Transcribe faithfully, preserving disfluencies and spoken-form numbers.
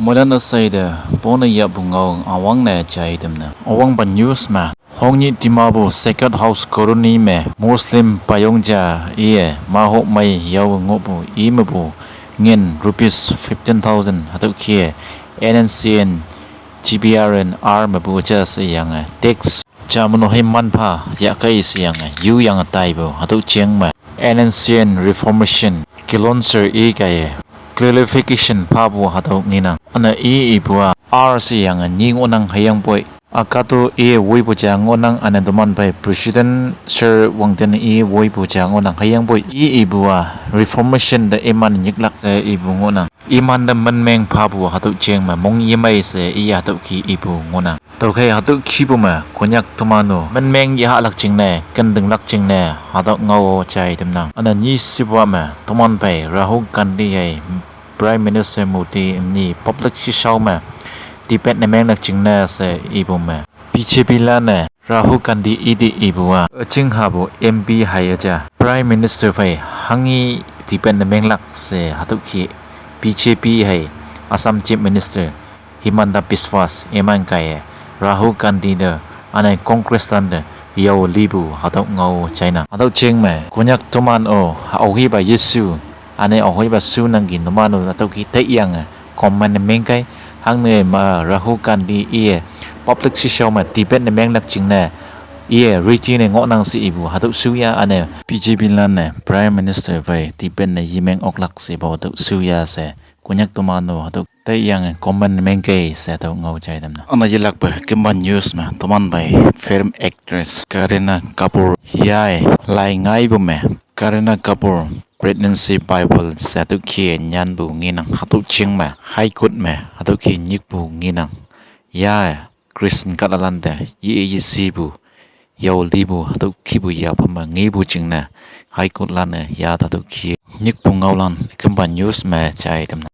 Moilan asai de pona yap bu ngao awang ne jai dem ne. Awang ba news me. Hongni Dimapur Sacred House Colony me Muslim payong ja iye maho mai yao ngo bu i me bu ngin rupees fifteen thousand hato kie N N C N G B R N R me bu ja se yang tax ja mono he man pha ya kai se yang yu yang tai bu hato cheng me N N C N Reformation kilonser i kai clarification pha bu hato nginang. Ana i i bu a R se yang ni ngo nang hayang poi. Akato i woi bu ja ngo nang ana doman bai President Sir Wang Ten i woi bu ja ngo nang hayang poi i i bu a Reformation da iman nyiklak se i bu ngo nang. Iman da menmeng pha bu hato cheng me mong i mai se i hato ki i bu ngo nang. Tau kai hato ki bu me Konyak tomano menmeng i ha lak ching ne kendeng lak ching ne hato ngao chai dem nang. Ana ni si bu me toman bai Rahul Gandhi ai Prime Minister Modi ni public shisha me debate ne meng lak ching ne se i bu me B J P lan ne Rahul Gandhi i di i bu a ching ha bu M P hai aja Prime Minister bai hangi debate ne meng lak se hato ki B J P hai Assam Chief Minister Himanta Biswas iman kai Rahul Gandhi de ane Congress lan de yao li bu hato ngao chai nang. Hato cheng me Konyak toman o au hi ba Yesu ane au hi ba su nang ki tomano hato ki te yang comment meng kai hang ne ma Rahul Gandhi i public shisha me debate ne meng lak ching ne i riti ne ngo nang si i bu hato su ya ane B J P lan ne Prime Minister bai debate ne yi meng ok lak si bu hato su ya se Konyak tomano hato te yang comment meng kai se hato ngao chai dem na. Ana yelak ba kemba news me toman bai film actress Kareena Kapoor yai lai ngai bu me Kareena Kapoor pregnancy Bible se hato kie nyan bu nginang hato ching me High Court me hato ki nyik bu nginang. Ya Christian kat alan de yi yi si bu yao li bu hato ki bu ya pha me ngi bu ching ne High Court lan ne ya hato ki nyik bu ngao lan kemba news me chai dem na.